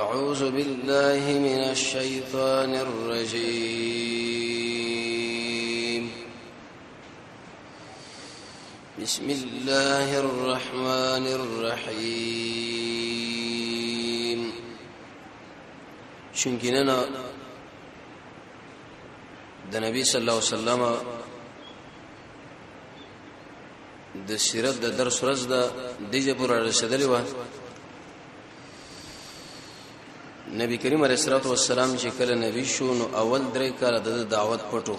أعوذ بالله من الشيطان الرجيم. بسم الله الرحمن الرحيم. چونکی نن د نبی صلی الله علیه وسلم د سیرت د درس ورځ ده، دیجه پر رسیدلې و. نبی کریم علیه الصلاۃ والسلام چې کله نبی شو نو اول درې کاله د دعوت پټو،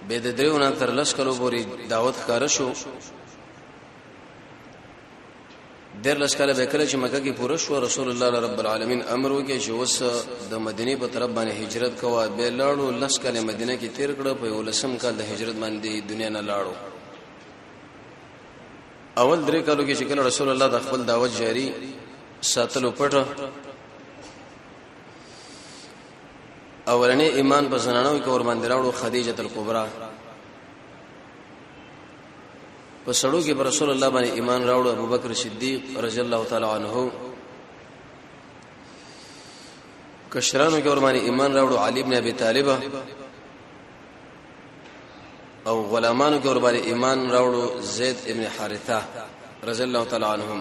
به د دریو نه تر لس کلو پورې دعوت ښکار شو. در لس کاله به کله چې مکه کې پوره شو، رسول الله رب العالمین امر وکړ چې اوس د مدینه په طرف باندې هجرت کوه. به لاړو، لس کاله مدینه کې تیر کړ، په یو لسم کال د هجرت باندې دنیا نه لاړو. اول درې کالو کې چې کله رسول الله د خپل دعوت جاری ساتلو پټه، اولنې ایمان په زنانو کې ور باندې راوړو خدیجه الکبرى. په سړو کې پر رسول الله باندې ایمان راوړو ابوبکر صدیق رضی الله تعالی عنہ. کشرانو کې ور باندې ایمان راوړو علی ابن ابي طالب، او غلامانو کې ور باندې ایمان راوړو زید ابن حارثه رضی الله تعالی عنهم.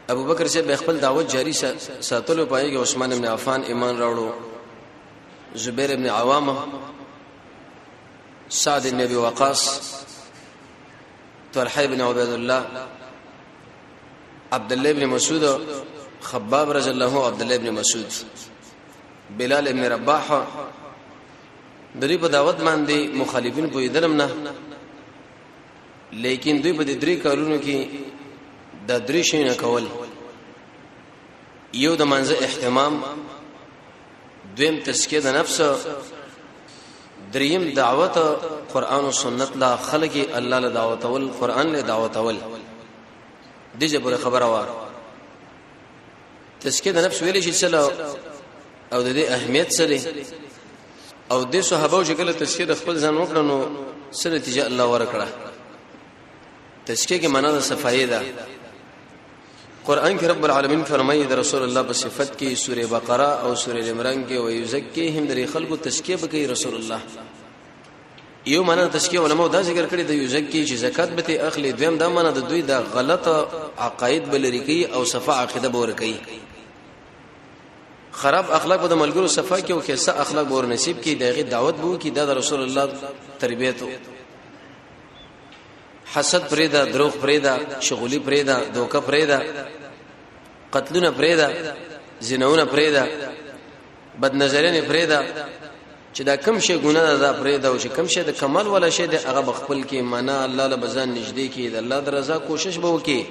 ابو بکر سے به خپل دعوت جاری ساتلو پای کې عثمان ابن عفان ایمان راوړو، زبیر ابن عوام، سعد ابن ابي وقاص، طلحه ابن عبيد الله، عبد الله ابن مسعود، خباب رضی الله، عبد الله ابن مسعود، بلال ابن رباح. د دې په دعوت باندې مخالفین پوهېدلم نه، لیکن دوی په دې درې کارونو کې د درې شي نه کول. یو د منځه اهتمام، دویم تزکیه د نفس، دریم دعوت قران او سنت لا خلق الله له دعوت ول قران له دعوت ول. دغه پر خبره واره تزکیه د نفس ویل شي چلو، او د دې اهمیت سره او د صحابه چې کله تزکیه د خپل ځان وکړو نو سره نتیجه الله ورکړه. تزکیه کې معنا د صفایي ده. قران کې رب العالمین فرمایي د رسول الله په صفت کې سوره بقره او سوره عمران کې ويزکیهم، د خلکو تزکیه به رسول الله. یو معنا تزکیه علماء دا ذکر کړی د یزکی چې زکات به ته اخلي، دویم دا معنا د دوی دا غلط عقاید بلری کوي او صفه عقیده به ور کوي. خراب اخلاق به د ملګرو صفه کې او کیسه اخلاق به ور نصیب کې، دغه دعوت بو کې دا د رسول الله تربیت. حسد پرېدا، دروغ پرېدا، شغلی پرېدا، دوکه پرېدا، قتلونه پرېدا، زناونه پرېدا، بد نظرونه پرېدا، چې دا کم شی ګناه ده دا پرېدا، او چې کم شی د کمال ولا شی ده هغه بخپل کې معنا الله له بزان نږدې کې د الله د رضا کوشش به وکي،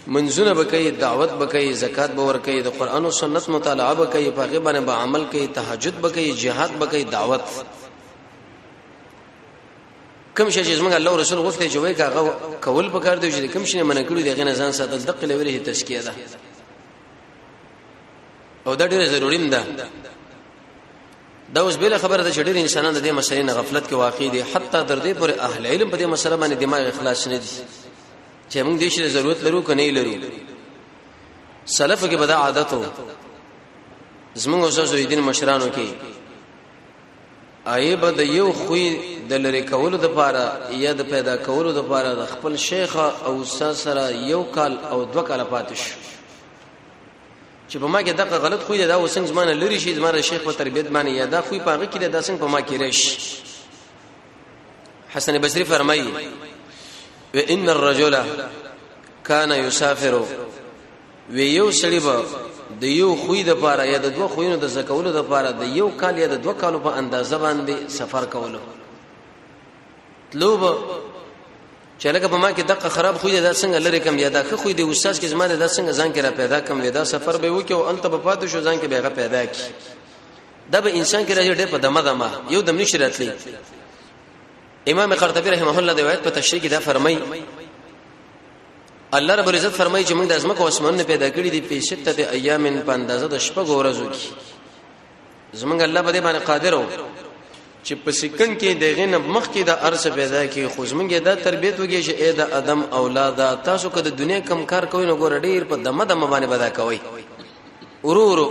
منځونه به کوي، دعوت به کوي، زکات به ور کوي، د قران او سنت مطالعه به کوي، په غیبه به عمل کوي، تهجد به کوي، جهاد به کوي، دعوت کوم شي چې موږ الله رسول غوښته چې وای کاغه کول پکار دی، چې کوم شي نه منع کړی دی غنه ځان ساتل دقه لوري تزکیه ده، او دا ډیره ضروري ده. دا اوس بل خبره ده چې ډېر انسانان د دې مسلې نه غفلت کې واقع دي، حتی تر دې پورې اهل علم په دې مسله باندې دماغ اخلاص نه دي چې موږ دې شي ضرورت لرو کنه لرو. سلف کې بدا عادت وو، زمونږ اوسه دین مشرانو کې آی به د یو خوی د لری کولو د پاره یا د پیدا کولو د پاره د خپل شیخ او استاد سره یو کال او دوه کال پاتې شو چې په ما کې دغه غلط خوی دا وسنګ زمانه لري شي، زمانه شیخ په تربیت باندې یا دا خوی پاغه کې دا څنګه په ما کې راشي. حسن بصری فرمایي و ان الرجل كان يسافر، وی یو سړی به د یو خوی د پاره یا د دوه خوینو د زکولو د پاره د یو کال یا د دوه کالو په اندازه باندې سفر کولو تلو به چې لکه په ما کې دغه خراب خوی دا څنګه لری کم، یا دا ښه خوی دی استاد کې زما دا څنګه ځان کې را پیدا کم، دا سفر به وکي او انت به پاتې شو ځان کې به غ پیدا کی. دا به انسان کې راځي ډېر په دمه دمه یو دم نشي راتلی. امام قرطبي رحمه الله د روایت په تشریح کې دا فرمایي، الله رب العزت فرمایي چې موږ د ازمکه او اسمانونه پیدا کړی دي په سته ایام په اندازه د شپږ ورځو کې. زمونږ الله په دې باندې قادر و چې په سکند کې د غنه مخ کې د ارس پیدا کی، خو زمونږ دا تربیت وږي چې اې د ادم اولاد، تاسو که د دنیا کم کار کوئ نو ګور ډیر په دمه دمه باندې بدا کوئ، ورو ورو.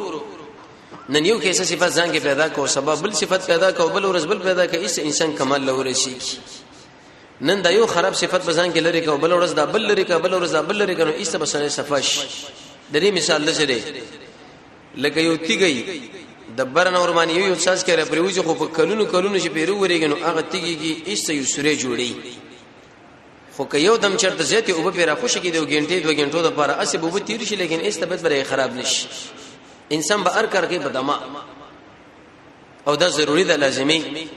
نن یو کیسه صفت ځان کې پیدا کو، سبب بل صفت پیدا کو، بل ورځ بل پیدا کو، ایس انسان کمال لوري شي. نن دا یو خراب صفت بزان کې لري کو، بل ورځ دا بل لري کو، بل ورځ دا بل لري کو، نو ایسته بسنه صفاش. د دې مثال لسه لکه یو تیګی د برن اور باندې یو ساز کې را پریوځي، خو په کلونو کلونو چې پیرو ورېږي نو هغه تیګی کې ایسته یو سورې جوړي. خو که یو دم چرته زیاتې اوبه پرې راخوشې کړي، یو ګنټې دوه ګنټو دپاره هسې به اوبه تېرې شي، لیکن هېڅ طبیعت به یې خراب نه شي. انسان به هر کار کوي په دمه، او دا ضروري ده، لازمي.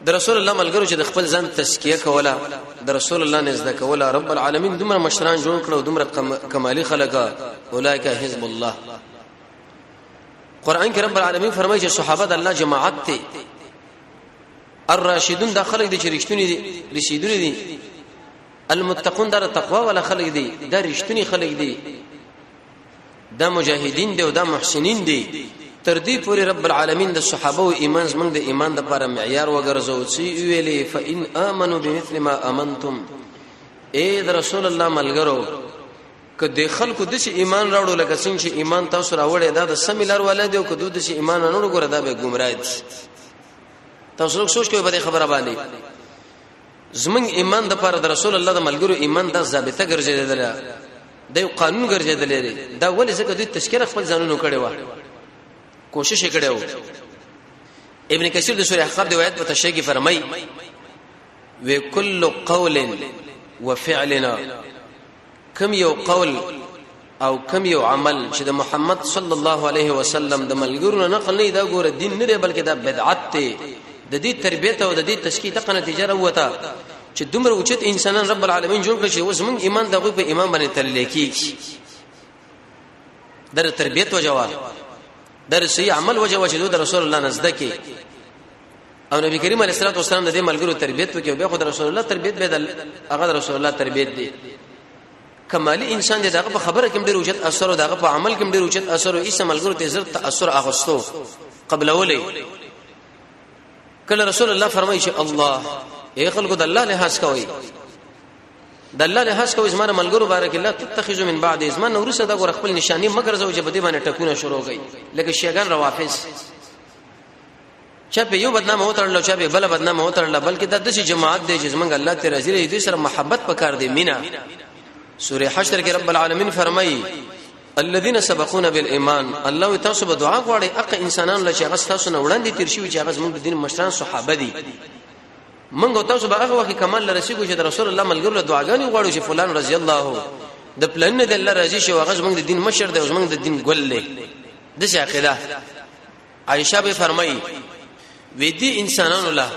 د رسول الله ملګرو چې د خپل ځان تزکیه کوله، د رسول الله نزد کوله، رب العالمین دومره مشران جوړ کړو، دومره کمالي خلک، اولایک حزب الله. قران کې رب العالمین فرمایي چې صحابه د الله جماعت ته، الراشدون دا خلک دي چې رښتونی دي، رشیدونی دي، المتقون دا تقوا ولا خلک دي، دا رښتونی خلک دي، دا مجاهدین دي او دا محسنین دي. تر دې پورې رب العالمین د صحابه او ایمان زمنګ د ایمان د لپاره معیار وګرځو چې ویلې فإن آمنوا بمثل ما آمنتم. اے د رسول الله ملګرو، که د خلکو د ایمان راوړو لکه څنګه چې ایمان تاسو راوړی، دا د سمیلر ولا دی، او که دوی د ایمان نه وګوره دا به گمراه دي. تاسو سوچ کوئ په دې خبره باندې، زمنګ ایمان د پاره د رسول الله د ملګرو ایمان د ضابطه ګرځیدل، د یو قانون ګرځیدل دی. دا ولې؟ ځکه دوی تذکرہ خپل ځانونو کړي و، کوشش یې کړی و. ابن کثیر د سورې احقاف د روایت په تشریح کې فرمایي وکل قول وفعلنا، کم یو قول او کم یو عمل چې د محمد صلی الله علیه وسلم د ملګرو نه نقل نه، دا ګوره دین نه دی بلکې دا بدعت دی. د دې تربیت او د دې تشکیل دغه نتیجه راوته چې دومره اوچت انسانان رب العالمین جوړ کړ چې اوس موږ ایمان دغه په ایمان باندې تلل کیږي. در تربیت وجوه، در صحیح عمل وجوه چې د رسول الله نزد کې او نبی کریم علیه الصلاه والسلام د دې ملګرو تربیت وکړي، بیا خو د رسول الله تربیت به د هغه رسول الله تربیت دی. کمالی انسان دی، دغه په خبره کې ډیر اوچت اثر او دغه په عمل کې ډیر اوچت اثر، او ایسه ملګرو ته زر تاثر اغستو قبلولې. کله رسول الله فرمایي چې الله ای خلکو، د الله لحاظ کوي، د الله لحاظ کوي، زماره ملګرو بارک الله تتخذوا من بعد، زمان ورسره دا ګور خپل نشانی مگر زو چې بده باندې ټکونه شروع کړي لکه شیعاګان روافض، چا په یو بدنامه وتړل، چا په بل بدنامه وتړل، بلکې دا د جماعت دی چې زمونږ الله ته راضي دی، دوی سره محبت پکار دی، مینا. سوره حشر کې رب العالمین فرمایي الذين سبقونا بالایمان، الله تاسو به دعا غواړي اق انسانان له چې هغه تاسو نه وړاندې تیر شي، چې هغه زمونږ د دین مشران صحابه دي. منګ تاسو به هغه وخت کمال رسیدو چې د رسول الله ملګرو له دعاګانې غواړو چې فلان رضی الله د پلان نه د الله راضي شي، هغه زمونږ د دین مشر دی، زمونږ د دین ګل دی. د څه عقیده عائشه به فرمایي وې دي انسانانو له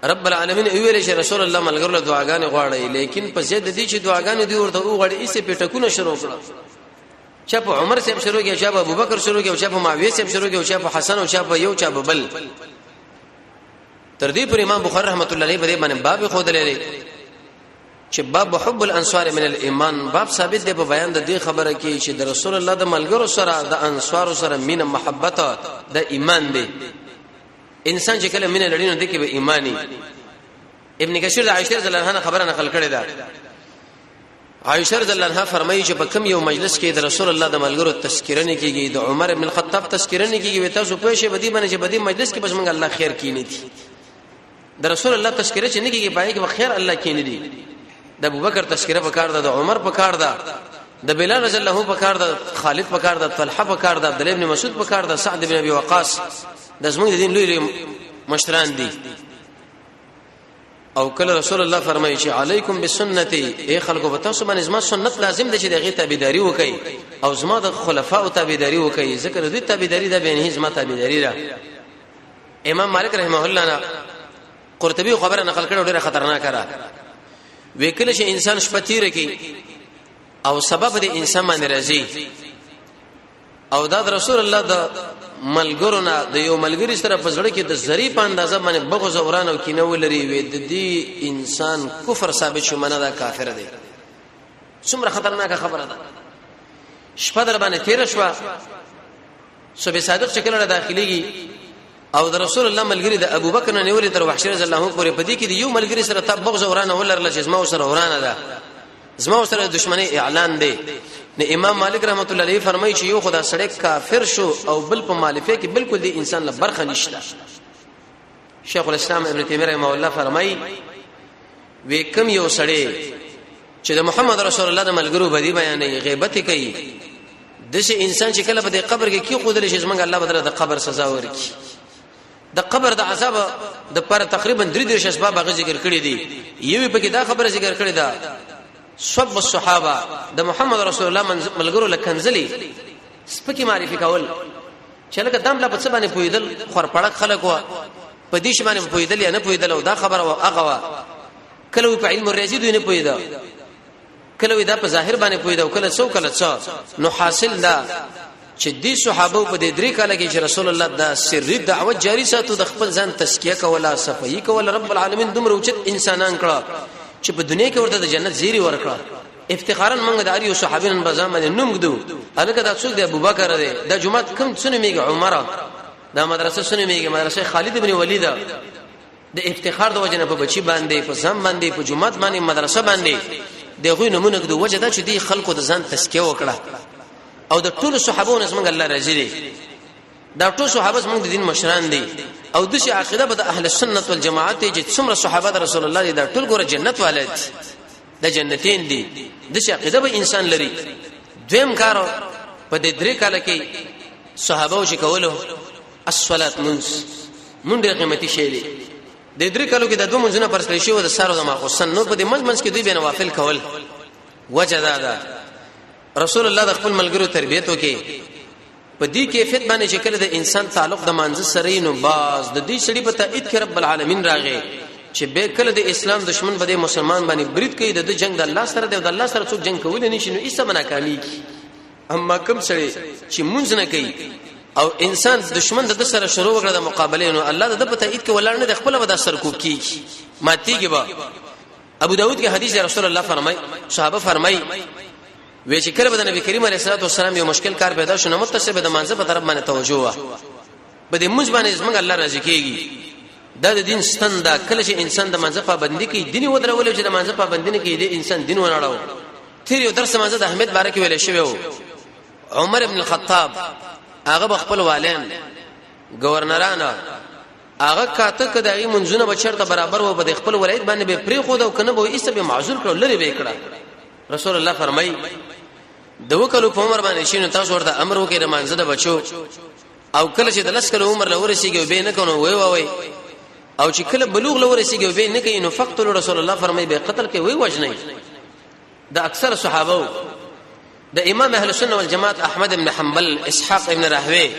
رب العالمین ویل چې رسول الله ملګرو له دعاګانې غواړي، لیکن په زید دي چې دعاګانې دی ورته وغواړي ایسه پیټکونه شروع کړه، چا په عمر صاحب شروع کړي، چا په ابوبکر شروع کړي، چا په معاویه صاحب شروع کړي، چا په حسن او چا په یو چا په بل. تر دې پر امام بخاری رحمت الله علیه په دې باندې باب خود لري چې باب حب الانصار من الايمان، باب ثابت دی په بیان د دې خبره کې چې د رسول الله د ملګرو سره د انصار سره مینه محبت د ایمان دی. انسان چې کله مینه لري نو د کې به ایمانی. ابن کثیر د عائشه رضی الله عنها خبره نقل کړې ده. عائشه رضی الله عنها فرمایي چې په کوم یو مجلس کې د رسول الله د ملګرو تذکرہ نه کیږي، د عمر ابن الخطاب تذکرہ نه کیږي، تاسو پوه شئ بدی باندې چې بدی مجلس کې بس موږ الله خیر کینې دي. د رسول الله تذکرہ چې نه کیږي پای کې خیر الله کینې دي. د ابوبکر تذکرہ پکار ده، د عمر پکار ده، د بلال رضی الله پکار ده، خالد پکار ده، طلحه پکار ده، عبد الله ابن مسعود پکار ده، سعد بن ابي وقاص، د زمونږ د دین لوی لوی مشران دي. او کله رسول الله فرمایي چې علیکم بسنتی، ای خلکو په تاسو باندې زما سنت لازم دی چې دغه تابعداري وکړي او زما د خلفاو تابعداري وکړي، ځکه د دوی تابعداري ده به نه زما تابعداري ده. امام مالک رحمه الله نه قرطبي خبره نقل کړو، ډیره خطرناکه ده. وکله چې انسان شپه تیر کی او سبب د انسان باندې راځي، او دا د رسول الله د ملګرو نه د یو ملګری سره په زړه کې د ذری په اندازه باندې بغض او وران او کینه ولري، وې د دې انسان کفر ثابت شو، منه دا کافر دی. څومره خطرناکه خبره ده. شپه در باندې تیر شوه، صبح صادق چې کله داخليږي او د رسول الله ملګری د ابوبکر نه نیولې تر وحشی رضی الله عنه پورې په دې کې د یو ملګری سره تا بغض ورانه ولرله چې زما سره ورانه ده، زما سره دښمنی اعلان دی. نو امام مالک رحمت الله علیه فرمایي چې یو خدا سړی کافر شو او بل په مالفه کې بالکل دی انسان له برخه نشته. شیخ الاسلام ابن تیمیه رحمه الله فرمایي وې کم یو سړی چې د محمد رسول الله د ملګرو بدی بیانې، غیبت کوي، دغه انسان چې کله په دې قبر کې کی خود لري چې زمونږ الله بدره د قبر سزا ورکړي. د قبر د عذاب د پر تقریبا درې درې اسباب هغه ذکر کړی دي. یوه پکې دا خبره ذکر کړې ده، سب الصحابه، د محمد رسول الله ملګرو لکنزلی سپکی معرفي کول چې لکه دم لا په څه باندې پویدل، خور پړک خلک و په دې شی باندې پویدل یا نه پویدل، او دا خبره او هغه وا کله په علم الریاضي دوی نه پویدا، کله دا په ظاهر باندې پویدا، او کله څو کله څو. نو حاصل دا چې دې صحابه په دې درې کال کې چې رسول الله دا سری دعوت جاری ساتو، د خپل ځان تزکیه کوله، صفائی کوله، رب العالمین دومره اوچت انسانان کړه چې په دنیا کې ورته د جنت زیری ورکړه. افتخارا موږ د اریو صحابین په ځان باندې نوم ږدو. الکه دا څوک دی؟ ابوبکر دی. دا جمعه کم څنګه میږي؟ عمر. دا مدرسه څنګه میږي؟ مدرسه خالد ابن ولید. د افتخار د وجنه په بچی باندې، په ځان باندې، په جمعه باندې، مدرسه باندې د غوی نمونه د وجه دا چې دی خلکو د ځان تزکیه وکړه. او د ټولو صحابو نه زمونږ الله راضي دي. دا ټول صحابه زمونږ د دین مشران دي. او د شي عقیده به د اهل سنت والجماعت چې څومره صحابه د رسول الله دي، دا ټول ګوره جنت والي دي، د جنتین دي. د شي عقیده به انسان لري. دویم کار په دې درې کال کې صحابه چې کولو الصلاه منس، مونږ ډېر قیمتي شی دی. د درې کالو کې د دوه منځونه پر سره شی و د سارو د ماخوسن نو په دې منځ منځ کې دوی به نوافل کول. وجه دا ده رسول الله د خپل ملګرو تربیت وکي په دې کیفیت باندې چې کله د انسان تعلق د مانځ سره نو باز د دې سړي په تایید کې رب العالمین راغی چې به کله د اسلام دشمن به د مسلمان باندې برید کوي، د جنگ د الله سره د الله سره څوک جنگ کول نه شي، نو ایسه بنا کامیږي. اما کم سړي چې مونږ نه کوي او انسان دشمن د سره شروع وکړه د مقابله، نو الله د په تایید کې ولاړ نه د خپل ودا سرکوب کیږي، ماتیږي به. ابو داود کې حدیث رسول الله فرمای، صحابه فرمای وی چې کله به د نبی کریم علیه الصلاه والسلام یو مشکل کار پیدا شو، نو متصل به د مانځه په طرف باندې توجه وا به د موږ باندې زمونږ الله راضي کیږي. دا د دین ستن ده. کله چې انسان د مانځه پابندي کوي، دین ودرول، چې د مانځه پابندي نه کوي، د انسان دین ونړاو. تیر یو درس مانځه د احمد بارک ویل شوی وو، عمر ابن الخطاب هغه خپل والین گورنرانه هغه کاته کده غي منځونه بچرته برابر و، به خپل ولایت باندې به پری خو دا کنه به ایسه به معذور کړو، لري به کړه. رسول الله فرمای د وکلو په عمر باندې شینو تاسو ورته امر وکړئ د مانزه د بچو، او کله چې د لس کلو عمر لور رسیږي به نه کنو وای وای، او چې کله بلوغ لور رسیږي به نه کوي، نو فقتل. رسول الله فرمای به قتل کوي، وای وجنی. د اکثر صحابه، د امام اهل سنت والجماعت احمد ابن حنبل، اسحاق ابن راهوی،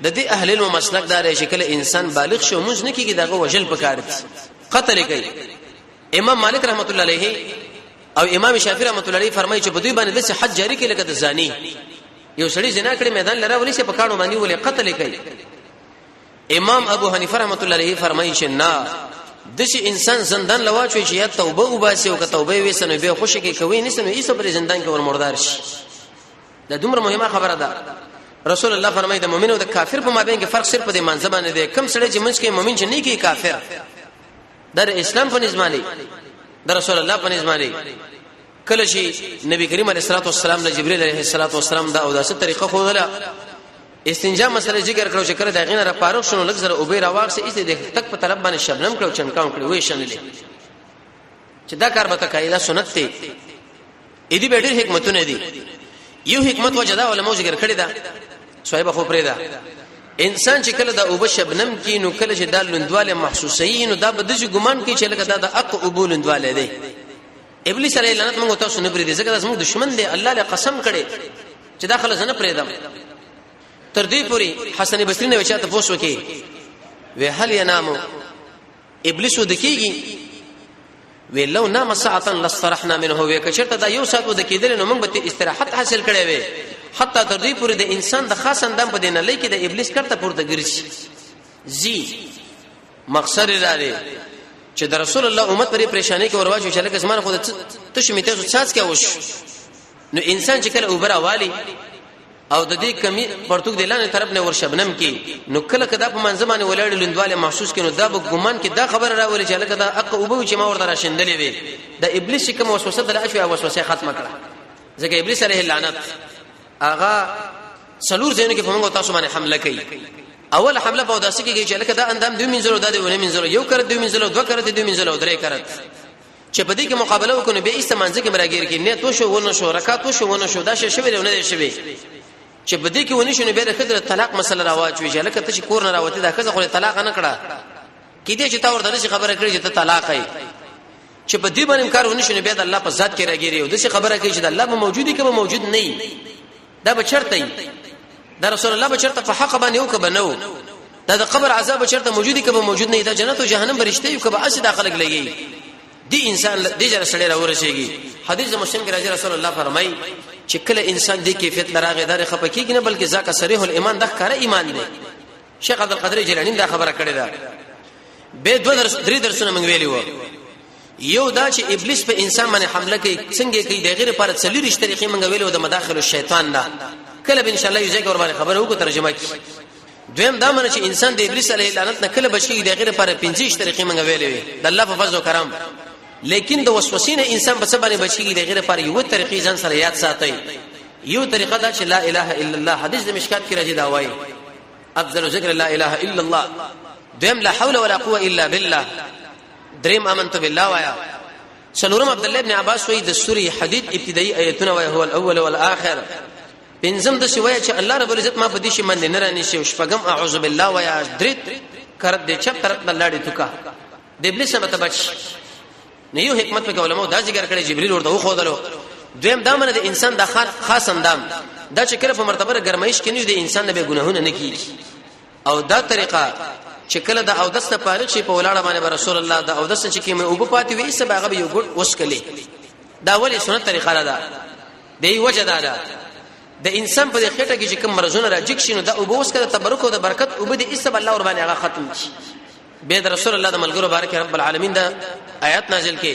د دې اهل علم مسلک دار چې کله انسان بالغ شو موږ نه کیږي دغه وجل پکار دي، قتل کوي. امام مالک رحمت الله علیه او امام شافعی رحمت الله علیه فرمایي چې په دوی باندې د حد جاری کې لکه د زانی، یو سړی زنا کړی میدان لره ولې چې په کانو باندې ولې قتل کوي. امام ابو حنیفه رحمت الله علیه فرمایي چې نه، دسی انسان زندان لواچوي چې یا توبه وباسي او که توبه وسنه به خوشی کې کوي نه سنو ایسه پر زندان کې ور مردار شي. دا دومره مهمه خبره ده. رسول الله فرمایي د مؤمن او د کافر په مابین کې فرق صرف د مانځ باندې دی. کم سړی چې منځ کې مؤمن چې نه کې کافر، دا د اسلام په نظام دی، د رسول الله په نظام دی. کله چې نبی کریم علیه الصلاه والسلام د جبرئیل علیه الصلاه والسلام دا او داسې طریقه خو دله استنجا مسله ذکر کړو چې کله د غینه را فارغ شونه لږ زره او به راواغ سي ایسه د تک په طلب باندې شبنم کړو، چنکاو کړو، وې شنلې چې دا کار به تکایدا سنت دی. اې دې به ډېر حکمتونه دي. یو حکمت وجدا علماء ذکر کړی دا صاحب خو پرې دا انسان چې کله دا اوبه شبنم کې، نو کله چې دا لوندواله محسوسوي، نو دا به د ګمان کې چې لکه دا د اق اوبو لوندواله دی. ابلیس علیه لعنت موږ تاسو نه پرې دي، ځکه دا زموږ دشمن دی. الله له قسم کړي چې دا خلک نه پرې دم. تر دې پوري حسن بصری نه چاته پوښتنه وکي وی هل ینامو ابلیس ود کیږي؟ وی لو نام ساعتا لاسترحنا منه. وی کچرته دا یو ساعت ود کیدل نو موږ به استراحت حاصل کړي وي. حتی تر دې پورې د انسان د خاص اندام په دینه لای کې د ابلیس کرته پورته ګرځي زی. مقصد دا دی چې د رسول الله امت پرې پریشانې کې ورواچو چې لکه زمان خو ته شمیته څه څاڅ کې وش. نو انسان چې کله اوبره والی او د دې کمی پرتوګ د لاندې طرف نه ورشبنم کې، نو کله کدا په منځ باندې ولاړ لوندواله محسوس کینو، دا به ګمان کې دا خبره راولي چې لکه دا اق وبو چې ما ورته راشندلې وي. د ابلیس کوم وسوسه د اشوي وسوسه ختمه کړه، ځکه ابلیس علیه اللعنت هغه څلور ځایونو کې په موږ تاسو باندې حمله کوي. اول حمله په داسې کې چې لکه دا اندام دوی منځلو، دا دی ونه منځلو، یو کرت دوی منځلو، دوه کرت دوی منځلو، درې کرت، چې په دې کې مقابله وکړو به ایسته منځ کې مراګیر کې نه تو شو ونه شو، رکعت شو ونه شو، دا شی شوی نه دی شوی. چې په دې کې ونه شو نو به د خدای طلاق مسله راواچوي چې لکه ته چې کور نه راوتی دا خزه خو طلاق نه کړه، کې دې چې تا ورته نشي خبره کړې چې ته طلاق یې. چې په دې باندې کار ونه شو نو بیا د الله په ذات کې راګیری او داسې خبره کوي چې د الله به موجودی کې به موجود نه وي، دا به چرته وي، دا رسول الله به چرته په حق باندې یو کبه نو، دا د قبر عذاب چرته موجودی کبه موجود نه، دا جنت او جهنم برشته یو کبه اسې داخله لګي. دی انسان دې جره سړی راورسیږي. حدیث مسلم کې راځي رسول الله فرمایي چې کله انسان دې کیفیت لراغه دار خپکیږي نه، بلکې ځکه صریح الایمان د ښکاره ایمان دی. شیخ عبد القادر جیلانی دا خبره کړې ده. به دوه درس درې درسونه مونږ ویلی وو. یو دا چې ابلیس په انسان باندې حمله کوي څنګه کوي، د غیر لپاره څلورش طریقې مونږ ویلو د مداخل الشیطان دا کله به ان شاء الله یو ځای ور باندې خبره وکړو ترجمه کی. دویم دا منه چې انسان د ابلیس علیه لعنت نه کله بچی د غیر لپاره 25 طریقې مونږ ویلې وي د الله په فضل او کرم. لیکن د وسوسې نه انسان په څه باندې بچی د غیر لپاره یو طریقې ځان سره یاد ساتي. یو طریقه دا چې لا اله الا الله، حدیث د مشکات کې راځي دا وایي افضل ذکر لا اله الا الله. دویم لا حول ولا قوه الا بالله. دریم امنت بالله وایا. څلورم عبد الله ابن عباس وایي د سورې حدید ابتدایي ایتونه وایي هو الاول والآخر. پنځم د شوی چې الله رب العزت ما په دې شي باندې نه رانی شي. شپږم اعوذ بالله وایا. درې کرت دې چپ طرف نه لاړې توکا د ابلیس نه بچ. نه یو حکمت په علماء دا ذکر کړی جبريل ورته وخودلو. دویم دا منه د انسان د خاص اندام دا چې کله په مرتبه ګرمایش کې نه د انسان نه به ګناهونه نه کیږي. او دا طریقه چې کله د اودس نه فارغ شي په ولاړه باندې رسول الله د اودس چې کې مې وب پاتې وي سبا هغه یو ګډ وسکلې. دا ولی سنت طریقه ده. دی وجه دا ده د انسان په خټه کې چې کوم مرزونه راځي شي نو دا وب وسکه د تبرک او د برکت وب دي ایسه الله ور باندې هغه ختم شي. به د رسول الله د ملګرو بارک رب العالمین دا آیات نازل کې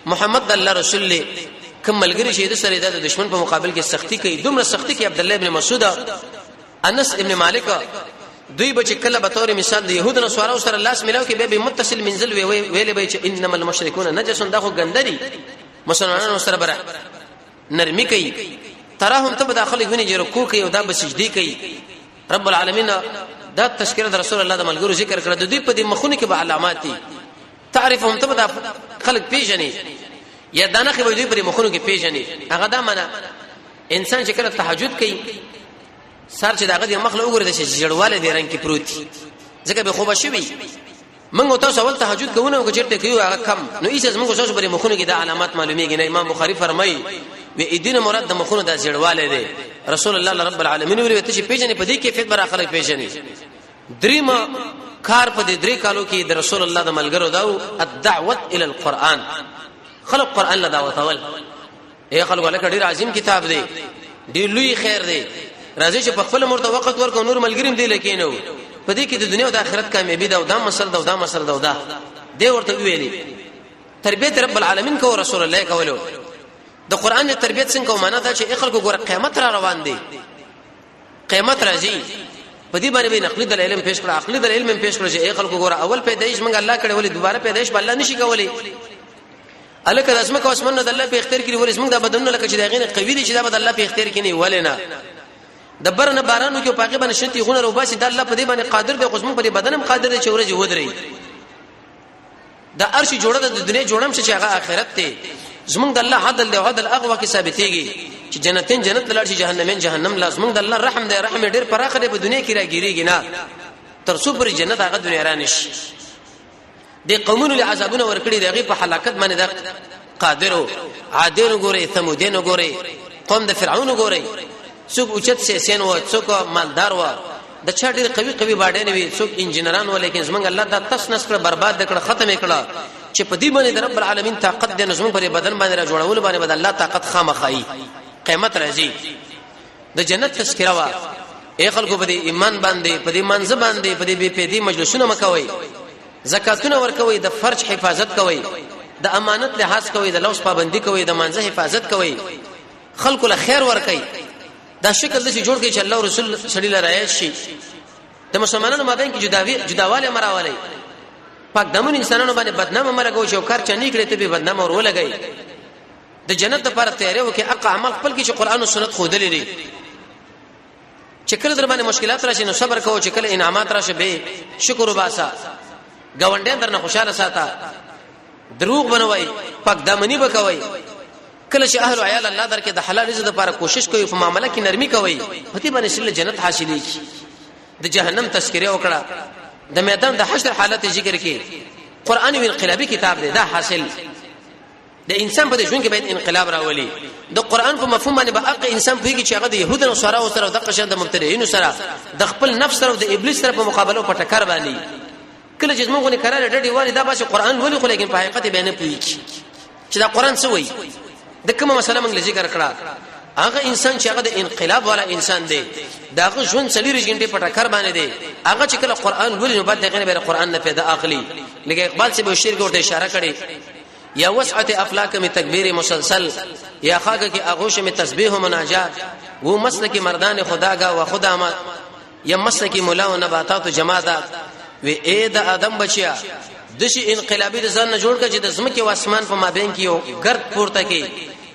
محمد د الله رسول له کوم ملګری چې د سره د دشمن په مقابل کې سختی کوي، دومره سختی کوي عبد الله ابن مسعود انس ابن مالک دوی به چې کله به تور مثال د يهود نه سوارو سره لاس ملاو کې به به متصل منزل وی ویلې به چې انما المشركون نجس، دا خو ګندري مسلمانانو سره بره نرمي کوي. تراهم ته به داخله غني چې رکوع کوي او دا به سجدي کوي. رب العالمین دا تذکرہ د رسول الله د ملګرو ذکر کړ، د دوی په دې مخونو کې به علامات دي تعرفهم، ته به دا خلک پیژني یا دانه خو به دوی په مخونو کې پیژني. هغه دا منه انسان چې کله تهجد کوي سر چې داغه د مخ له وګوره چې جړواله دی رنگ کې پروت ځکه به خوبه شوی. موږ تاسو اول تهجد کوو نو چیرته کوو هغه کم نو ایسه موږ تاسو پر مخونو کې دا علامات معلومیږي نه. امام بخاری فرمایي و ایدین مراد د مخونو د جړواله دی. رسول الله رب العالمین ویل ته چې پیژنې په دې کیفیت بر خلک پیژنې. دریم کار په دې درې کالو کې د رسول الله د ملګرو داو الدعوت الى القرآن، خلق قرآن له دعوت اول. اے خلکو لکه ډیر عظیم کتاب دی، ډیر لوی خیر دی، راځي چې په خپل مرته وخت ورکو نور ملګریم دی لکینو په دې کې د دنیا او د آخرت کامیابی ده او دا مسله ده او دا مسله ده او دا دی ورته ویلي. تربیت رب العالمین کو رسول الله کولو د قران د تربیت څنګه کو معنا دا چې خلکو ګور قیامت را روان دي، قیامت راځي. په دې باندې به نقلي دلایل پیش کړ، عقلي دلایل پیش کړ چې خلکو ګور اول پیدایش موږ الله کړي ولې دوباره پیدایش به الله نشي کولی. الکه د اسمکه اسمنه د الله په اختیار کې ولې زموږ د بدنونه لکه چې د غینه قوي دي چې دا به د الله په اختیار کې نه ولې نه د بر نه بارانو کې پاګه باندې شتي غونه روباسي د الله په دې باندې قادر دی، خو زموږ په دې بدن هم قادر دی چې ورځ ودرې. د عرش جوړه د دنیا جوړم چې هغه آخرت دی. زمونږ د الله عدل دی، عدل هغه وخت ثابتېږي چې جنتین جنت لاړ شي، جهنمین جهنم لا. زمونږ د الله رحم دی، رحم ډیر پراخ دی، په دنیا کې راګیریږي نه تر څو پر جنت هغه دنیا را نشي. د قومونو له عذابونه ورکړي دغه په هلاکت باندې د قادرو عادین ګوري، ثمودین ګوري، قوم د فرعون ګوري، څوک اوچت سیسین و، څوک مالدار و، د چا ډیر قوي قوي باډې نه وي، څوک انجنیران و، لیکن زمونږ الله دا تس نس کړ، برباد کړ، ختم کړ. چې په دې باندې د رب العالمین طاقت د نظم پر بدن باندې را جوړول باندې بد الله طاقت خامخایي. قیامت راځي، د جنت تذکرہ وا. اے خلکو په دې ایمان باندې، په دې منځ باندې، په دې بے پیدې مجلسونه مکوئ، زکاتونه ورکوي، د فرج حفاظت کوي، د امانت لحاظ کوي، د لوس پابندي کوي، د مانزه حفاظت کوي، خلکو له خیر ورکوي. دا شکل د جوړ کړي چې الله او رسول سړي لرایت شي. د مسلمانانو مابین کې جداوی جداواله مراولي، پاک دمن انسانانو باندې بدنامه مرګو چې کار چني کړي ته به بدنامه ور ولګي. د جنت لپاره تیاری وکي، اقا عمل خپل کې چې قران او سنت خو دلې دي. چې کله در باندې مشکلات راشي نو صبر کوو، چې کله انعامات راشي به شکر وباسه، ګاونډیان درنه خوشاله ساته، دروغ بنوي، پاک دامنی بکوي. کله چې اهل عیال الله درکې د حلال رزق لپاره کوشش کوي، په معاملې کې نرمي کوي، په دې باندې سره جنت حاصلېږي. د جهنم تذکره وکړه، د میدان د حشر حالت ذکر کې. قران یو انقلابي کتاب دی. دا حاصل د انسان په ژوند کې باید انقلاب راولي. د قران په مفهوم باندې به حق انسان پوهیږي چې هغه د يهودو سره او سره د قشن د مبتدعين سره د خپل نفس سره د ابلیس سره په مقابله او په ټکر باندې. کله چې موږ نه قرار ډډې والي دا باسي قران ولي، خو لیکن په حقیقت به نه پوهیږي چې دا قران څه وایي، د کومه مسله موږ ذکر کړه. هغه انسان چې هغه د انقلاب والا انسان دی، داغه ژوند څلور غنټه په ټکر باندې دی. هغه چې کله قران لولي نو بعد دغه نه قران نه پیدا اخلي. لکه اقبال چې به شعر کې ورته اشاره کړي، یا وسعت افلاک می تکبیر مسلسل، یا خاک کی آغوش می تسبیح و مناجات، وہ مسلک مردان خدا گا و خدا ما یا مسلک مولا و نباتات و جمادات. وی اے د ادم بچیا، دشي انقلابي د ځان نه جوړ کړي چې د زمکه او اسمان په مابین کې یو ګرد پورته کې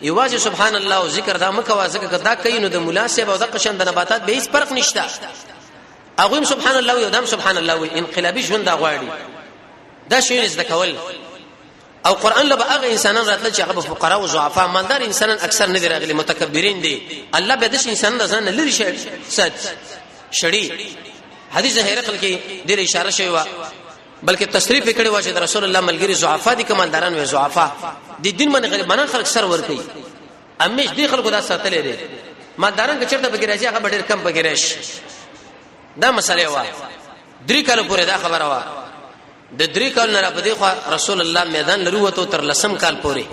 یوازې سبحان الله او ذکر دا مکه وازه کدا کوي، نو د مولا صاحب او د قشن د نباتات به هیڅ فرق نشته. هغه سبحان الله یو دم سبحان الله وي. انقلابي ژوند دا غواړي، دا شی زده کول. او قران له هغه انسانان راتل چې هغه فقرا او ضعفا، مالدار انسانان اکثر نه دي راغلي، متکبرین دي. الله به د انسان ځان لري شي سات شړی. حدیث هرقل کې ډېر اشاره شوی و، بلکې تصریح کړي و چې رسول الله ملګری ضعفا دي کمالداران وي. ضعفا د دین باندې غریبانان خلک سر ور کوي، امیش دي خلکو دا ساتلې دي. مالداران که چېرته بګی راځي هغه ډېر کم بګی راشي. دا مسله و درې کال پورې دا خبره و. د درې کال نه را پدې خو رسول الله میدان لري وته تر لسم کال پورې،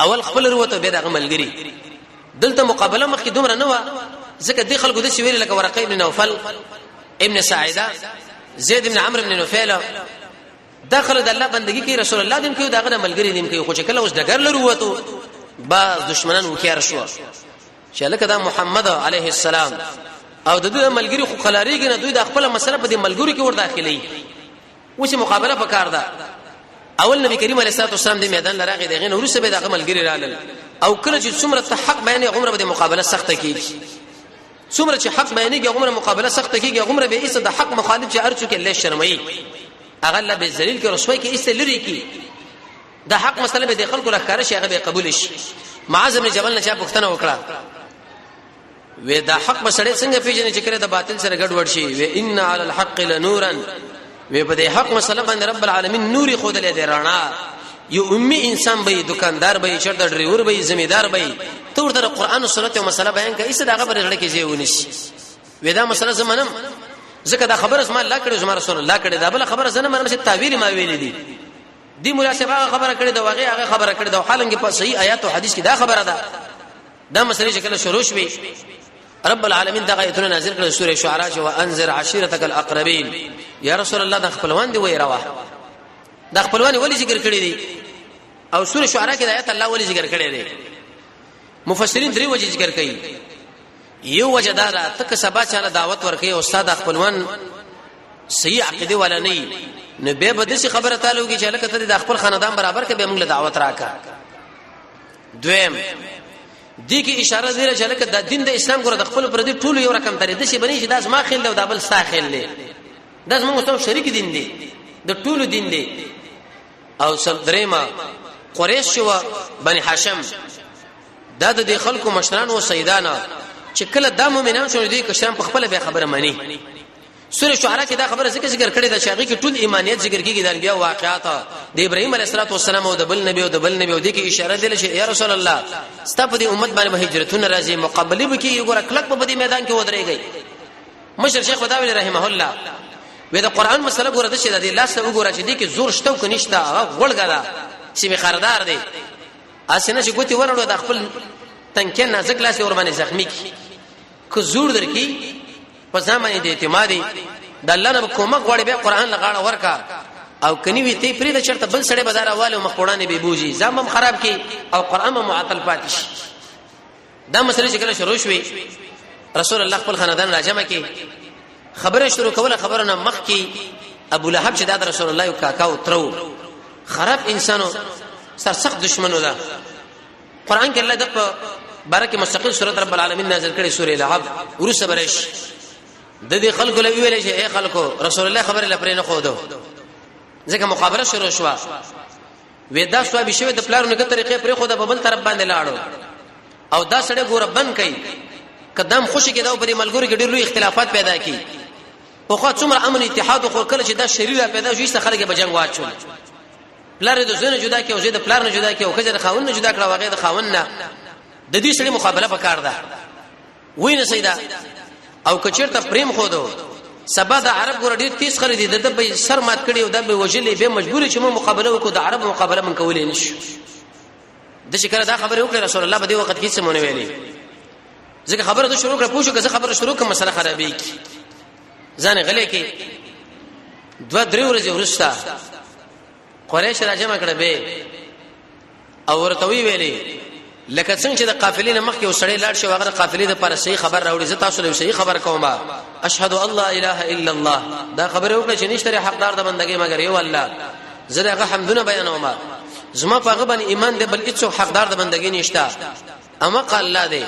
اول خپل وروته به دغه ملګری. دلته مقابله مخکې دومره نه و، ځکه د خلکو د ویل لکه ورقه ابن نوفل ابن ساعده زید ابن عمرو ابن نفیل داخله د الله بندگی کوي، رسول الله دین کوي، داغه ملګری دین کوي. خو چې کله اوس ډګر لري وته بعض دشمنان وکیار شو چې لکه دا محمد علیه السلام او د دې ملګری خو خلاریږي نه، دوی د خپل مسله په دې ملګری کې ور داخلي، اوس مقابله پکار ده. اول نبی کریم علیه الصلاه والسلام د میدان لراغه دغه نور څه به دغه ملګری رالل. او کله چې څومره ته حق بیانې عمره به مقابله سخته کیږي، څومره چې حق بیانېږي عمره مقابله سخته کیږي، عمره به ایسه د حق مخالف چې ارڅو کې الله شرمایي، هغه الله به ذلیل کې رسوي کې ایسه لري کې د حق مسله به د خلکو لخر شي، هغه به قبول شي. معاذ بن جبل نه چا پوښتنه وکړه، وې دا حق به سړی څنګه پیژني چې کله د باطل سره ګډ وډ شي؟ وې ان علی الحق لنورا، وې په دې حق مسله باندې رب العالمین نوري خود لې دی رڼا. یو امي انسان به، دکاندار به، چرته ډرایور به، زمیدار به، ته ورته قرآن او سنت او مسله بیان کوي، څه دغه پر لړ کې ځای ونیسي. وې دا مسله زمنم ځکه دا خبره زما الله کړې، زما رسول الله کړې، دا بل خبره زنه منم چې تعویل ما ویلې دي. دی مولا صاحب هغه خبره کړې دا واغې هغه خبره کړې دا، حالانکه په صحیح آیات او حدیث کې دا خبره ده. دا مسلې چې کله شروع شوې رب العالمین دغه آیتونه نازل کړل، سورې شعراء چې وانذر عشیرتک الاقربین. یا رسول الله د خپلوان دی وای روا، د خپلوان ولی ذکر کړی دي؟ او سورې شعراء کې د آیت الله ولی ذکر کړی دی؟ مفسرین درې وجې ذکر کوي. یو وجه دا ده تک سبا چاله دعوت ورکي او استاد خپلوان صحیح عقیده ولا نه، نو به به دسی خبره تعالی وکي چې لکه ته د خپل خاندان برابر کې به موږ له دعوت راکا. دویم دې کې اشاره دی چې لکه د دین د اسلام ګره د خپل پر دې ټول یو رقم ترې د شي بني چې داس ما خېل دی او دا بل ستا خېل دی، داس موږ سره شریک دین دی، د ټولو دین دی. او سل درېما قریش شو بني هاشم، دا د خلکو مشران او سیدانه چې کله دا مؤمنان شول دوی کشران په خپل به خبره مانی. سوره شعراء کې دا خبره ذکر ذکر کړې ده چې هغه کې ټول ایمانیت ذکر کیږي، د انبیاء واقعات، د ابراهیم علیه السلام او د بل نبی او د بل نبی، او د کې اشاره ده چې یا رسول الله ستا په دې امت باندې هجرتونه راځي، مقابله به کیږي، ګوره کلک په دې میدان کې ودرېږي. مشر شیخ وداوی رحمه الله وې د قران مسله ګوره د شه د لاس ته وګوره چې دې کې زور شته او کنيشته، هغه غړګه ده چې خردار دی، اسنه چې ګوتی ورړو د خپل تنکې نازک لاس ور باندې زخمی کی. که زور درکې په ځان باندې د اعتماد د الله نه کومک غواړي به قران لغاړه ورکا، او کني وی ته پرې د چرته بل سړی بازار واله مخ پړانه به بوزي، ځان هم خراب کی او قران هم معطل پاتې شي. دا مسله چې کله شروع شوې، رسول الله خپل خاندان راجمع کې خبره شروع کوله. خبره نه مخ کې ابو لهب چې دا رسول الله یو کاکا او ترو خراب انسانو، سرسخت دشمنو ده. قران کې الله د په بارکه مستقل سورۃ رب العالمین نازل کړي، سورې لهب ورسره برش. د دې خلکو له ویلې چې اے خلکو، رسول الله خبره لپاره نه خو دو، ځکه مقابله شروع شوه. وې دا سو به شوی د پلارونو کې طریقې پرې خو د بل طرف باندې لاړو، او دا سړی ګوره بند کړي قدم خوشی کې دا په دې ملګرو کې ډېر لوی اختلافات پیدا کی. په خو څومره امن اتحاد، خو کله چې دا شریر پیدا شو، ایسته خلک به جنگ واچول. پلار د زوی نه جدا کی او زوی د پلار نه جدا کی او خځه د خاوند نه جدا کړه، واغې د خاوند نه. د دې سړي مقابله پکار ده وای نه سیدا. او کچیرته پریم خو دو، سبا د عرب ګور ډیر تیز خرې دي، د به سر مات کړي او د به وجلې به مجبور چې مو مقابله وکړو. د عرب مقابله من کولې نشو. د چې کله دا خبره وکړه، رسول الله به دې وخت کې څه مونږ ویلې، ځکه خبره د شروع کړه پوښو که خبره شروع کوم مسله خرابې کی، ځان غلې کې. دوه درې ورځې وروسته قریش راجمع کړه به او ورته وی ویلې، لکه څنګه چې د قافلې نه مخکې وسړی لاړ شو، هغه قافلې د پر صحیح خبر راوړي، زه تاسو له صحیح خبر کوم. اشهد الله اله الا الله، دا خبره وکړه چې نشته حقدار د بندګۍ مګر یو الله، زه دغه حمدونه بیانوم، زما په هغه باندې ایمان دی، بل هیڅ حقدار د بندګۍ نشته اما قال الله دی.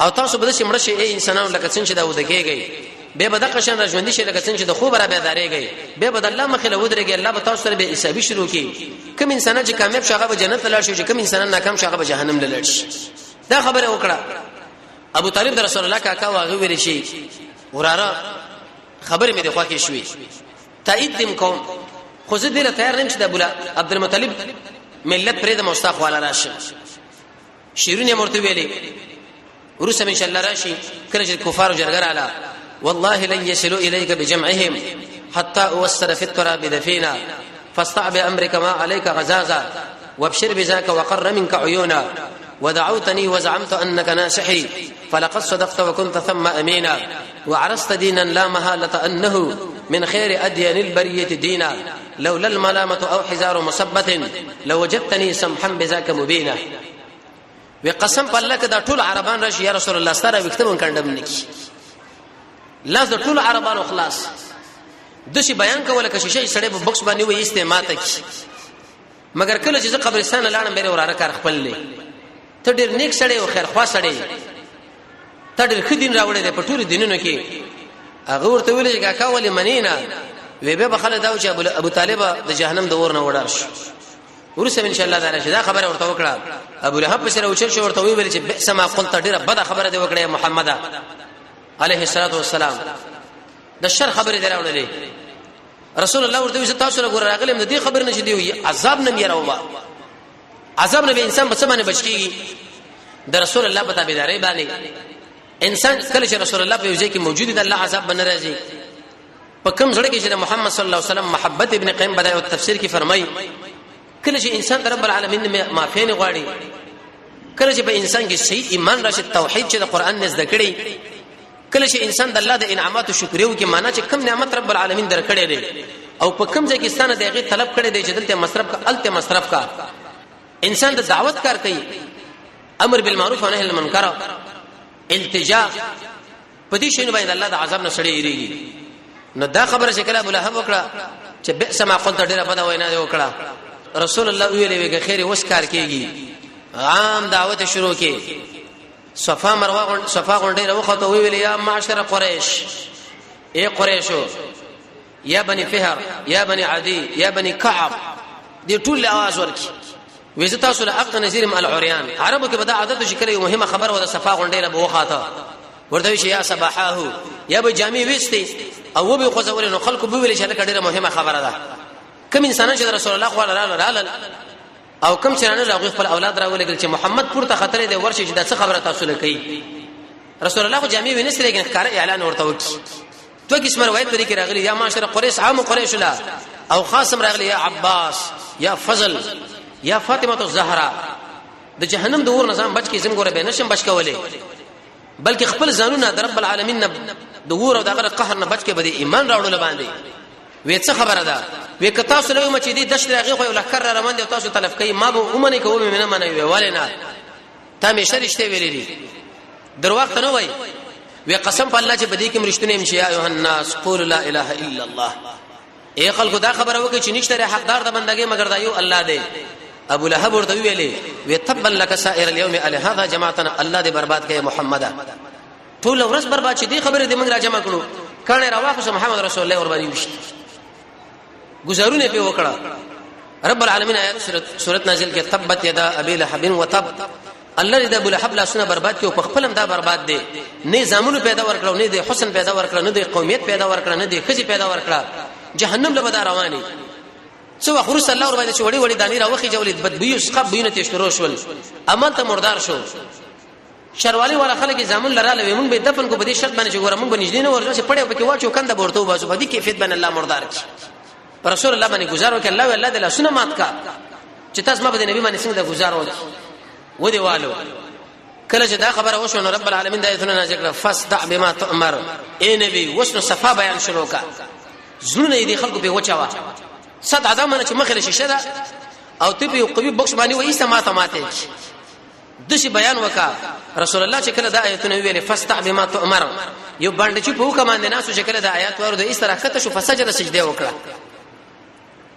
او تاسو به داسې مړ شئ ای انسانانو لکه څنګه چې دا وده کېږئ، به به دغه شان را ژوندي شي لکه څنګه چې د خوب را بیدارېږئ، به به د الله مخې له ودرېږئ، الله به تاسو سره به حسابي شروع کړي. کوم انسانان چې کامیاب شي هغه به جنت ته لاړ شي، چې کوم انسانان ناکام شي هغه به جهنم ته لاړ شي. دا خبره وکړه. ابو طالب د رسول الله کاکا واغه ویل شي، وراره خبرې مې د خوا کې شوې، تایید دم کوم، خو زه دې له تیار نیم چې د ابو عبد المطلب ملت پرې د مستاخ والا راشم. شیرونه مرته ویلي، ورسره ان شاء الله راشي. کله چې کفار جرګه رااله، والله لن يصلوا اليك بجمعهم حتى اوسر في التراب دفينا، فاصطع بامرك ما عليك غزازا، وابشر بذاك وقر منك عيونا، ودعوتني وزعمت انك ناصحي، فلقد صدقت وكنت ثم امينا، وعرست دينا لا محاله انه من خير اديان البريه دينا، لولا الملامه او حزار مصبه لوجدتني سمحا بذاك مبينا. وی قسم په الله کې دا ټول عربان راشي یا رسول الله، ستاره وکتبون کندم نکی، لاس د ټول عربانو خلاص. د شي بیان کوله که شیشه سړی په بکس باندې وې استعمال کی. مګر کله چې زه قبرستان لاړم، بیره وراره کار خپل لې، ته ډیر نیک سړی او خیر خوا سړی، ته ډیر ښه دین راوړی دی په ټولو دینونو کې. هغه ورته ویل چې کاکا ولې منینا؟ وی به بخله دا چې ابو طالب د جهنم د اور نه وړار شو. ورسره ان شاء الله تعالی دا خبره ورته وکړه. ابو لهب په سره وچل شو، ورته ویل چې بئس ما قلت، ډیره بده خبره دی وکړه محمد علیه الصلاۃ والسلام، د شر خبره دی راوړلې. رسول الله ورته ویل، تاسو له ګور راغلم د دې خبر نه چې دی عذاب نه میراوما. عذاب نه به انسان په څه باندې بچ کیږي؟ د رسول الله په تابعداري باندې. انسان کله چې رسول الله په یو ځای کې موجود دی، الله عذاب باندې راځي. په کوم ځای کې چې محمد صلی الله علیه وسلم محبت، ابن قیم بدایع التفسیر کې فرمایي، کله چې انسان د رب العالمین معافی نه غواړي، کله چې په انسان کې صحیح ایمان راشي، توحید چې د قران نه زده کړي، کله چې انسان د الله د انعاماتو شکر وکړي، معنا چې کوم نعمت رب العالمین درکړي دی او په کوم ځای کې ستانه دغه طلب کړي دی چې دلته مصرف کا الته مصرف کا، انسان د دعوت کار کوي، امر بالمعروف او نهی عن المنکر، التجا په دې شنو باندې الله د عذاب نه سړی یریږي. نو دا خبره چې کله ابو لهب وکړه چې بئس ما قلت، ډیره بده وینا دی وکړه، رسول الله ویلې ویګه خیر وس کار کیږي. عام دعوت شروع کی، صفا مروه صفا غونډه راوخته، ویلې یا معاشر قریش، اے قریشو، یا بني فهر، یا بني عدی، یا بني کعب، دې ټول आवाज ورکی، وې تاسو له حق نذیر العریان. عربو کې به دا عادت شي، کله یو مهمه خبره و د صفا غونډې له بوخاته ورته شي، یا صباحه، یا به جامع وېستي او به خوځول، نو خلکو به ویل چې لکه ډیره مهمه خبره ده. کوم انسانان چې رسول الله خو رااله او کوم چې نه راغوي، خپل اولاد راولېږل چې محمد پورته خطر دی، ورشي چې دا څه خبره تاسو له کوي. رسول الله خو جامع وینستې، لیکن ښکار اعلان ورته وکړي. دوه قسم روایت پرې کې راغلي، یا معاشر قریش، عام قریش لا او خاصم راغلي، یا عباس، یا فضل، یا فاطمه الزهرا، د جهنم د اور نظام بچ کې زم ګوره به نشم بچ کولې، بلکې خپل ځانونه د رب العالمین نه د اور او دغه قهر نه بچ کې به ایمان راوړل باندې. وې څه خبره ده؟ وې که تاسو له مچ دي دشت راغی خو لخر را روان دي، تاسو تلف کوي، ما به ومنه کوم، مې نه منه. وی ولې نه؟ تا مې شرشته ویلې دي. درواغ ته نه وای. وی قسم په الله چې په دې کې مرشتونه هم شي، ایه الناس قول لا اله الا الله، اے خلکو دا خبره وکړي چې نشته حقدار د بندګۍ مگر دا یو الله دی. ابو لهب ورته ویلې، وی تبا لك سائر اليوم علی هذا جماعتنا، الله دې برباد کړي محمد، ټول ورځ برباد چې دې خبره دې موږ را جمع کړو، کانه راواخو محمد رسول الله ور باندې وشت گزارونه په وکړه. رب العالمین آیات سورت نازل کې، تبت یدا ابي لهب وتب، الله دې د ابو لهب لاسونه برباد کړي او په خپلم دا برباد دي، نه زامنو پیدا ورکړو، نه د حسن پیدا ورکړه، نه د قومیت پیدا ورکړه، نه د خزي پیدا ورکړه، جهنم له بدا رواني. څو وخت وروسته الله ور باندې چې وړي وړي دانی راوخی جوړې بدبوی او سقب بوینه ته شروع شول، عمل ته مردار شو. شروالي والا خلک زامن لراله، وي مونږ به دفن کو په دې شرط باندې چې ګوره مونږ به نږدې نه ورځو چې پړې پکې واچو کنده ورته وباسو، په دې کیفیت باندې الله مردار کی. پر رسول الله باندې گزار وکړ، الله الله د لاسونه مات کا چې تاسو ما په نبی باندې څنګه گزار وکړ و دی والو. کله چې دا خبره وشو نو رب العالمین د آیتونه نازل کړ، فاصدع بما تؤمر، اے نبی وسنو صفا بیان شروع کا، زړونه دې خلکو په وچاوه صد ادم نه چې مخه شیشه ده او ته په قوي بخش باندې وایي سماته ماته دسی بیان وکا. رسول الله چې کله دا آیتونه ویلې، فاستع بما تؤمر، یو باندې چې په حکم باندې ناسو چې کله دا آیات ورو د استره کته شو، فسجد سجده وکړه.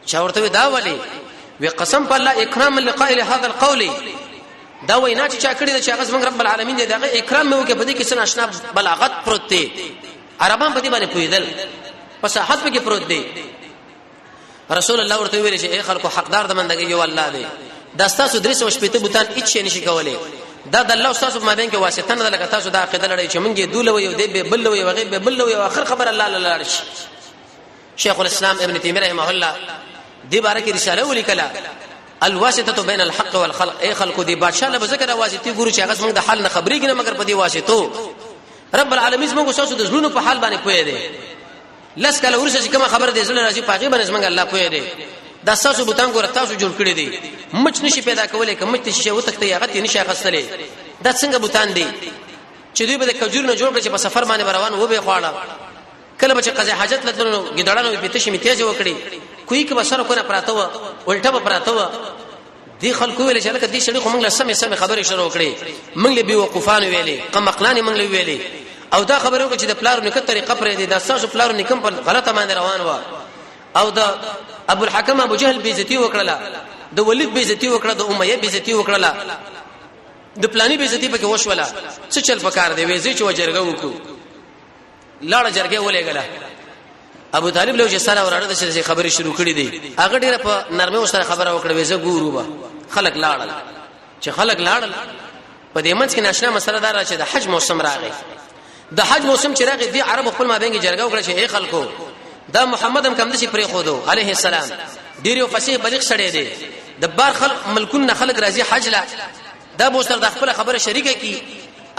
چا ورته دا ولی؟ وی قسم په الله اکرام لقائل هذا القول، دا وینا چې چا کړی چې هغه زمونږ رب العالمین دی، دغه اکرام مې وکړ، په دې کې څه ناشنا بلاغت پروت دی، عربان په دې باندې پوهیدل، فصاحت پکې پروت دی. رسول الله ورته ویل چې اے خلکو حقدار د مندګي یو الله دی، دا تاسو درې سو شپېته بوتان هیڅ شي نشي کولای، دا د الله تاسو په مابین کې واسطه نه ده، لکه تاسو دا عقیده لرئ چې مونږ یې دوله یو دی به بل یو غیب به بل یو، اخر خبر الله لاله شي. شیخ الاسلام ابن تیمیه رحمه الله دی باره کې رساله ولیکله، الواسطه بین الحق والخلق، اے خلکو دی بادشاہ له ذکر واسطه ګورو چې هغه زمونږ د حال نه خبرېږي نه، مګر په دې واسطو رب العالمین زمونږ تاسو د زړونو په حال باندې پوهه دی. لس کاله ورسره چې کومه خبره دې زړه راځي پاغي باندې زمونږ الله پوهه دی. دا تاسو بوتان ګور تاسو جوړ کړی دي، مچ نشي پیدا کولای، که مچ شي وتښتي هغه ته نشي اخستلې، دا څنګه بوتان دي چې دوی به د کجور نه جوړ کړي چې په سفر باندې روان و به خواړه، کله به چې قضا حاجت لتلو ګیدړانو په تشې میتیاج وکړي، کوی کې به سره کونه پراته و الټه به پراته و. دی خلکو ویل چې لکه دې سړي خو موږ له سمې سمې خبرې شروع کړې، موږ له بي وقوفان ویلې، قمقلان موږ له ویلې، او دا خبره وکړه چې د پلار نیکه طریقه پرې دی، دا تاسو پلار نیکم په غلطه باندې روان و، او د ابو الحکم ابو جهل بیزتی وکړه، د ولید بیزتی وکړه، د امیه بیزتی وکړه، د پلانی بیزتی پکې وشوله، څه چل پکار دی؟ وېزې چې وجرګه وکړو، لاړه جرګه ولېګله. ابو طالب له چې سره وراړه د چې خبرې شروع کړې دي، هغه ډیره په نرمه سره خبره وکړه، وېزه ګورو با خلک لاړل. چې خلک لاړل په دې منځ کې ناشنا مسله دار چې د حج موسم راغی. د حج موسم چې راغی دی عرب خپل مابین کې جرګه وکړه چې اے خلکو دا محمد هم کم دشي پرې خودو عليه السلام ډیر یو فصیح بلیغ سړی دی، د بار خلک ملکونه خلک راځي حج لا، دا به سره د خپل خبره شریکه کی،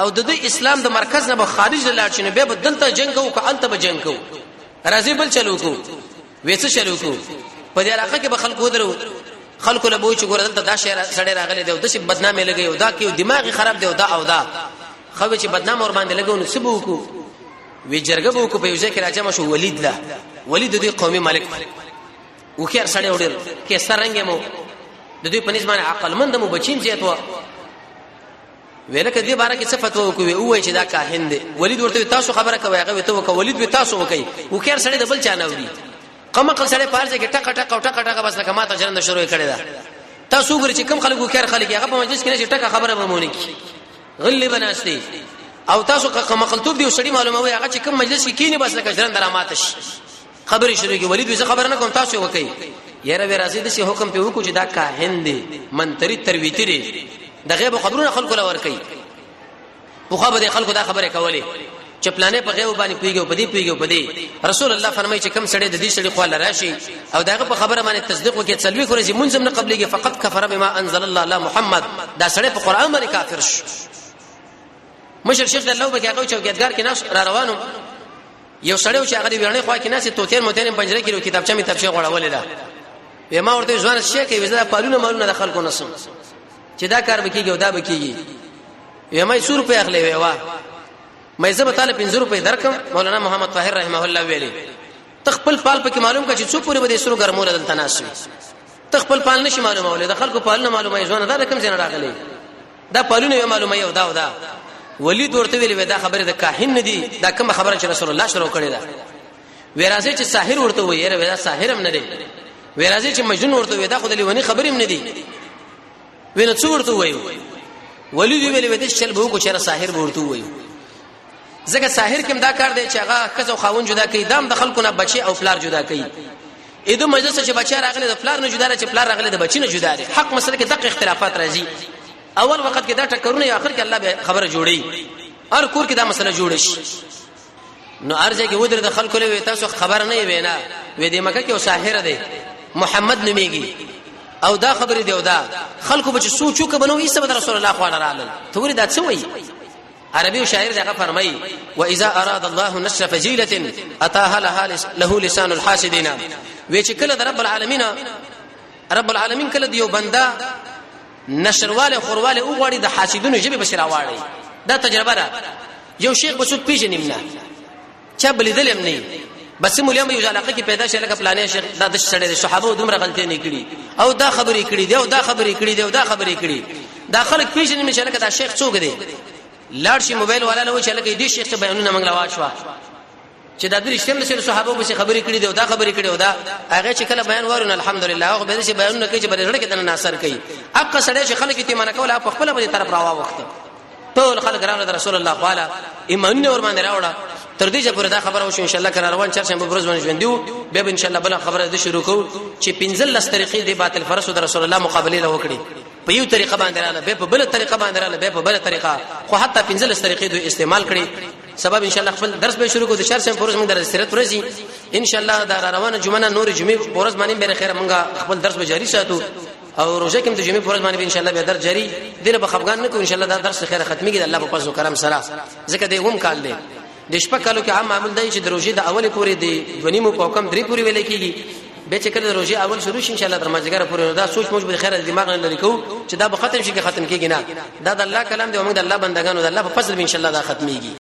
او د دې اسلام د مرکز نه به خارج لاړ شي، نو بیا به دلته جنگ کو که الته به جنگ کو، راځي بل چلو کو، وېڅ چلو کو. په دې علاقه کې به خلکو درو خلکو له بوې چې ګور دلته دا شهر سړی راغلی دی او داسې بدنامې لګي او دا کې دماغ خراب دی او دا او دا خو چې بدنام ور باندې لګو، نو څه به وکړو؟ وی جرګه به وکړو. په یو ځای کې راجمع شو ولید له ولید د دې قومي ملک وخیر سړی وړل کې سرنګ مو د دوی په نسبت عقل مند مو بچیم زیات و، ویل کدی باره کې څه فتوا وکوي؟ او چې دا کاهن دی. ولید ورته تاسو خبره کوي، هغه ته وکړه، ولید به تاسو وکي. وکړ سړی د بل چا نه وري، قمقل سړی پارځه کې ټک ټک او ټک ټک بس لکه ماته جرند شروع کړی دا. تاسو وګورئ چې کم خلک وکړ خلک هغه په مجلس کې نه چې ټک خبره به مونږ کی غلی بناستي، او تاسو قمقلتوب دی سړی معلومه وي هغه چې کم مجلس کې کینی بس لکه جرند را ماته شي خبرې شروع کی. ولید زه خبر نه کوم تاسو وکي، یاره به راځي د سی حکم په وکړو چې دا کاهن دی، منتری ترویتی دی، د غیب خبرونه خلکو لور کوي. خو به د خلکو دا خبره کولې چې پلانې په غیب باندې پیږي او په دې پیږي او په دې. رسول الله فرمایي چې کم سړی د دې سړي خو راشي او داغه په خبره باندې تصدیق وکړي، څلوي خو رضی منظم نه قبليږي، فقط کفر بما انزل الله علی محمد، دا سړی په قران باندې کافر شو. مشر شیخ الله به هغه چوکیدګار کې ناس را روانو، یو سړی چې هغه دی ورنه خوا کې ناس توتین موتین پنجره کې کتابچه می تبشه غوړولې ده. وې ما ورته ځوان شي کې وزه پالونه مالونه د خلکو نسم چې دا کار بکیږي او دا بکیږي. وې ما 100 روپے اخلي، وې وا مې زه به تعالی 50 روپے درکم. مولانا محمد طاهر رحمه الله ویلي تخپل پال پکې معلوم کا چې څو پورې به د سرو ګرمول دلته ناس وي، تخپل پال نشي معلومولې، د خلکو پالونه معلومه ځوان دا کوم ځای راغلي، دا پالونه یې معلومه یو دا او دا. ولید ورته ویل دا خبره د کاهن نه دی، دا کومه خبره چې رسول الله شروع کړې ده. وی راځي چې ساحر ورته وی، یره دا ساحر هم نه دی. وی راځي چې مجنون ورته وی، دا خو د لیونی خبرې هم نه دی. وینه څو ورته وی؟ ولید ویل وی د چل به کو چې ساحر ورته وی، ځکه ساحر کوم دا کار دی چې هغه ښځه او خاوند جدا کوي، دام د خلکو نه بچي او پلار جدا کوي. اېدو مجلس چې بچی راغلی د پلار نه جدا دی، چې پلار راغلی د بچی نه جدا دی. حق مسله کې دغه اختلافات راځي، اول وخت کې دا ټکرونه، اخر کې الله به خبره جوړي. هر کور کې دا مسله جوړ شي. نو ارزه کې ودر د خلکو له تاسو خبر نه وینا وې، د مکه کې ساحر دی محمد نومېږي او دا خبرې دی، او دا خلکو به سوچو کبنو یې سبد رسول الله خو راغلل ته ورې دا څه وایي؟ عربي شاعر دغه فرمایي: واذا اراد الله نشر فضيله اتاها لها له لسان الحاسدين. وی چې کله د رب العالمین، رب العالمین کله دیو بندا نشرواله خورواله او غواړي، د حاسدونو ژبه بشرا واړي. دا تجربه ده. یو شیخ بسوک پیژنیم نه، چا بلیدل هم نه، بس مولیم یو علاقه کې پیدا شي، لکه پلانې شیخ دا د سړی صحابه دومره غلطي نه کړي او دا خبرې کړي دی او دا خبرې کړي دی او دا خبرې کړي. دا خلک پیژني چې لکه دا شیخ څوک دی. لاړ شي موبایل والا له چې لکه دې شیخ ته بیانونه منګلا واچوا چې دا درې شتم سره صحابه به خبرې کړې دي او دا خبرې کړې، او دا هغه چې کله بیان ورونه، الحمدلله، هغه به چې بیانونه کوي چې بلې زړه کې دنه اثر کوي. اقا سړی چې خلک ته منه کوله، په خپل باندې طرف راوا وخت ټول خلک راغله رسول الله خواله ایمانونه ور باندې راوړه. تر دې چې پورې دا خبره وشو، ان شاء الله کله روان چرشنبه ورځ باندې ژوند دیو به ان شاء الله بل خبره دې شروع کو چې 15 طریقې دی باطل فرسو د رسول الله مقابله له وکړي. په یو طریقه باندې رااله، به په بل طریقه باندې رااله، به په بل طریقه، خو حتی 15 طریقې دوی استعمال کړي. سبب ان شاء الله خپل درس به شروع کو. د چهارشنبه ورځ موږ د سیرت ورځي، ان شاء الله دا روانه جمعه نه نور جمعې ورځ باندې به خیر موږ خپل درس به جاری ساتو، او روزه کې د جمعې ورځ باندې ان شاء الله به درس جاری دله به خفغان نه کو. ان شاء الله دا درس خیر ختميږي د الله په فضل کرم سره، ځکه د هم کال دی. د شپه کالو کې عام معمول دی چې د روزې د اولې پورې د 2.5 په کم 3 پورې ویل کېږي. به چې کله د روزې اول شروع شي، ان شاء الله تر مازیګر پورې. دا سوچ موږ به خیر دماغ نه لري کو چې دا به ختم شي، کې ختم کېږي نه. دا د الله کلام دی او موږ د الله بندگانو، د الله په فضل ان شاء الله دا ختميږي.